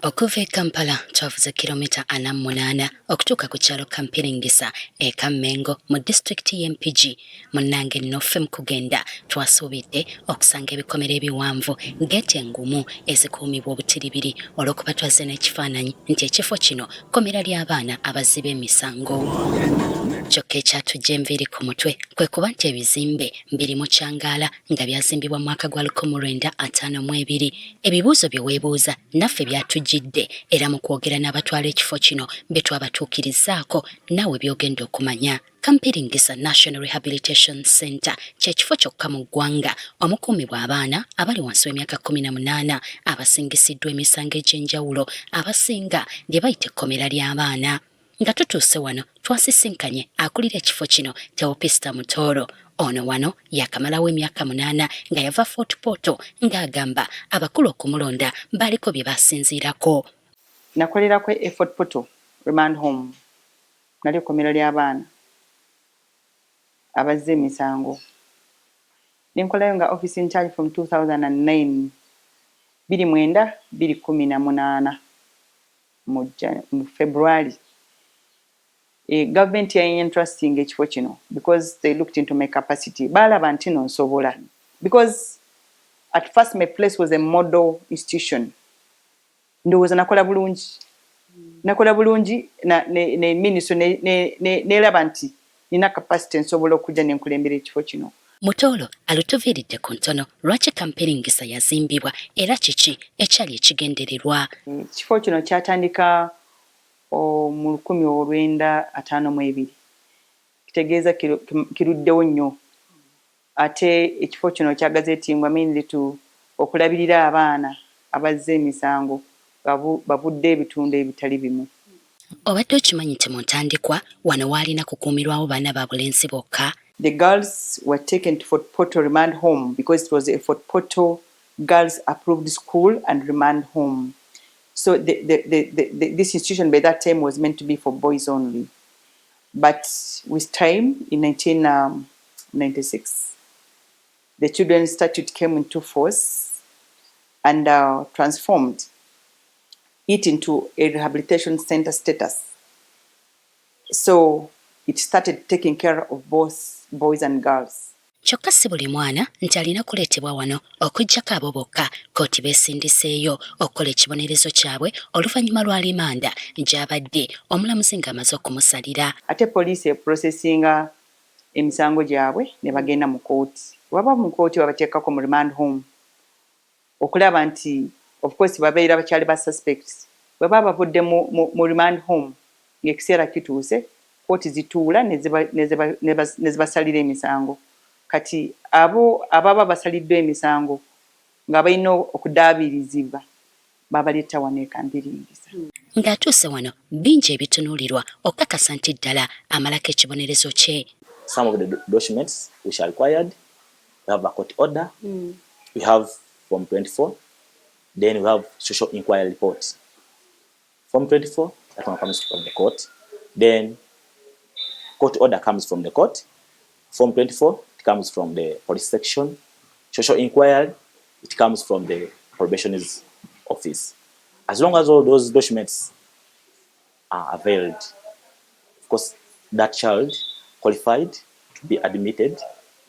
Okuva e Kampala twavuze kilomita 48 okutuuka ku kyalo Kampiringisa e Kammengo mu disitulikiti y'e Mpigi. Munnange nno ffe mu kugenda twasuubidde okusanga ebikomera ebiwanvu, ggeeti engumu ezikuumibwa obutiribiri olw'okuba twazze n'ekifaananyi nti ekifo kino kkomera ly'abaana abazzi b'emisango. Kyokka ekyatujja enviiri ku mutwe kwe kuba nti ebizimbe biri mu kyangaala nga byazimbibwa mu mwaka gwa 1952. Ebibuuzo bye weebuuza naffe byatujjidde era mu kwogera n'abatwala ekifo kino bye twabatuukirizzaako naawe by'ogenda okumanya. Kampiringisa National Rehabilitation Center kye kifo kyokka mu ggwanga omukuumibwa abaana abali wansi w'emyaka 18 abasingisiddwa emisango egy'enjawulo abasinga lye bayita ekkomera ly'abaana. Nga tutuuse wano twasisinkanye akulira ekifo kino Teopista Mutooro. Ono wano yakamalawo emyaka 8 nga yava Fort Portal ng'agamba abakulu okumulonda baaliko bye basinziirako. Nakolerako e Fort Portal Remand Home, nalyo kkomera ly'abaana abazza emisango. Ne nkolayo nga office in charge from 2009, 2009, 2018 mu February. Gavumenti ya entrusting ekifo kino because they looked into my capacity. Baalaba nti no nsobola. Because at first my place was a model institution. Ndowooza nakola bulungi. Nakola bulungi ne ministry ne nti nina capacity nsobola okujja ne nkulembera ekifo kino. Mutooro alutuviiridde ku ntono lwaki Kampiringisa yazimbibwa era kiki ekyali ekigendererwa. Ekifo kino kyatandika mu 1952, kitegeeza kiruddewo nnyo. Ate ekifo kino kyagazetingwa mainly to okulabirira abaana abazza emisango bavudde ebitundu ebitali bimu. Obadde okimanyi nti mu ntandikwa wano waalina kukuumirwawo baana ba bulenzi bokka? The girls were taken to Fort Portal Remand Home because it was a Fort Portal girls approved school and remand home. So this institution by that time was meant to be for boys only. But with time, in 1996, the Children's Statute came into force and transformed it into a rehabilitation center status. So it started taking care of both boys and girls. Kyokka si buli mwana nti alina kuleetebwa wano okuggyako abo bokka kkooti beesindiseeyo okukola ekibonerezo kyabwe oluvannyuma lwa limanda gy'abadde omulamuzi ng'amaze okumusalira. Ate poliisi eprocessinga emisango gyabwe ne bagenda mu kooti. Bwaba mu kooti babateekako mu remand home okulaba nti of course babeera bakyali ba suspects. Bwe baba bavudde mu remand home ng'ekiseera kituuse, kooti zituula ne zibasalira emisango. Kati abo ababa basaliddwa emisango nga balina okudaabirizibwa babaleeta wano e Kampiringisa. Ng'atuuse wano bingi ebitunuulirwa okukakasa nti ddala amalako ekibonerezo kye. Some of the documents which are required, we have a court order, we have Form 24, then we have social inquiry report. Form 24, that one comes from the court. Then court order comes from the court. Form 24, it comes from the police section. Social inquiry, it comes from the probationer's office. As long as all those documents are availed, of course, that child qualified to be admitted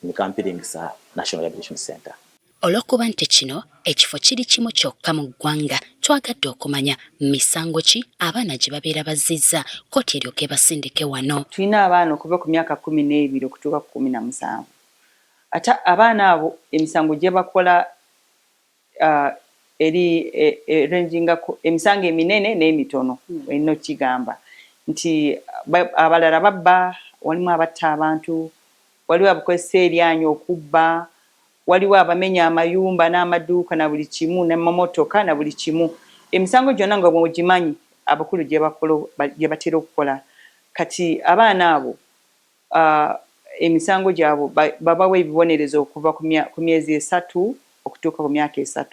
in Kampiringisa National Rehabilitation Center. Olw'okuba nti kino ekifo kiri kimu kyokka mu ggwanga, twagadde okumanya misango ki abaana gye babeera bazzizza kkooti eryoke ebasindike wano. Tulina abaana okuva ku myaka 12 okutuuka ku 17. Ate abaana abo emisango gye bakola eri ranginga emisango eminene n'emitono. Erina okigamba nti abalala babba, walimu abatta abantu, waliwo abakozesa eryanyi okubba, waliwo abamenya amayumba n'amaduuka na buli kimu n'amamotoka na buli kimu. Emisango gyonna nga bw'ogimanyi abakulu gye batera okukola. Kati abaana abo emisango gyabwe babawa ebibonerezo okuva ku myezi 3 okutuuka ku myaka 3.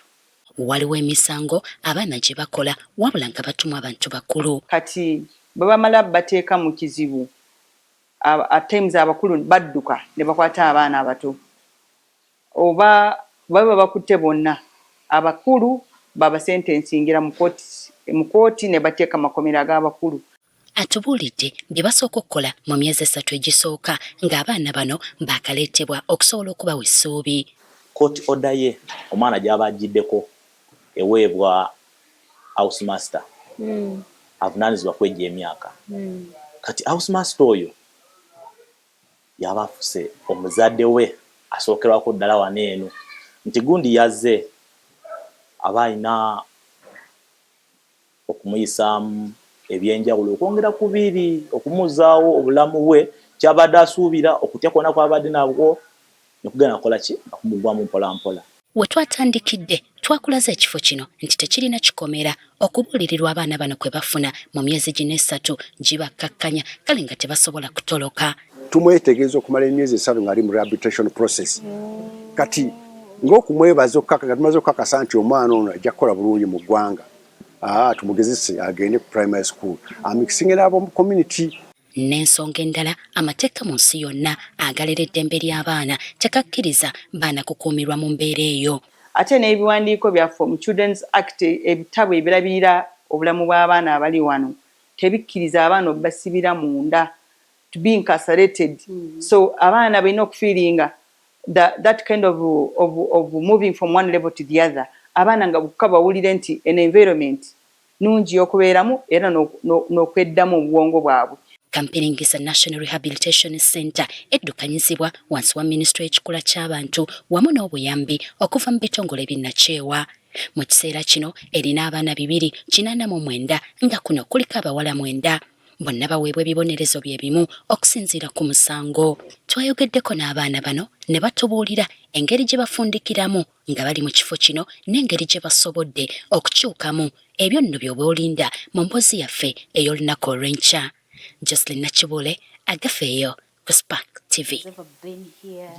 Waliwo emisango abaana gye bakola wabula nga batumwa abantu bakulu. Kati bwe bamala bateeka mu kizibu, at times abakulu badduka ne bakwata abaana abato oba baba bakutte bonna abakulu babasentensingira mu kooti. Mu kooti ne bateeka makomera ag'abakulu. Atubuulidde bye basooka okukola mu myezi 3 egisooka ng'abaana bano baakaleetebwa okusobola okubawa essuubi. Court order ye omwana gy'aba agiddeko eweebwa house master avunaanyizibwa kwejja emyaka. Kati house master oyo yaba afuse omuzadde we asookerwako ddala wano eno nti gundi yazze, aba alina okumuyisaamu ebyenjawulo okwongera kubiri okumuzaawo obulamu bwe kyabadde asuubira, okutya kwonna kwabadde nabwo nekugenda kukola ki nga kumugwamu mpola mpola. We twatandikidde twakulaze ekifo kino nti tekirina kikomera. Okubuulirirwa abaana bano kwe bafuna mu myezi gino 3 gibakkakkanya, kale nga tebasobola kutoloka. Tumwetegereza okumala emyezi 3 ng'ali mu rehabilitation process. Kati ng'okumwebaza nga tumaze okukakasa nti omwana ono ajja kukola bulungi mu ggwanga, tumugezese agende ku primary school amixinge n'ab'omu community. N'ensonga endala, amateeka mu nsi yonna agalera eddembe ly'abaana tekakkiriza baana kukuumirwa mu mbeera eyo. Ate n'ebiwandiiko byaffe mu Children's Act, ebitabo ebirabirira obulamu bw'abaana abali wano, tebikkiriza abaana obasibira munda, to be incarcerated. So abaana balina okufeelinga that kind of moving from one level to the other. Abaana nga bukka bawulire nti eno environment nungi y'okubeeramu era n'okweddamu obwongo bwabwe. Kampiringisa National Rehabilitation Center eddukanyizibwa wansi wa minisitule y'ekikula ky'abantu wamu n'obuyambi okuva mu bitongole binnakyewa. Mu kiseera kino erina abaana 289 nga kuno kuliko abawala 9. Bonna baweebwa ebibonerezo bye bimu okusinziira ku musango. Twayogeddeko n'abaana bano ne batubuulira engeri gye bafundikiramu nga bali mu kifo kino n'engeri gye basobodde okukyukamu. Ebyo nno by'oba olinda mu mboozi yaffe ey'olunaku olw'enkya. Jocelyn Nakibule, Agafeeyo ku Spark TV. Yeah.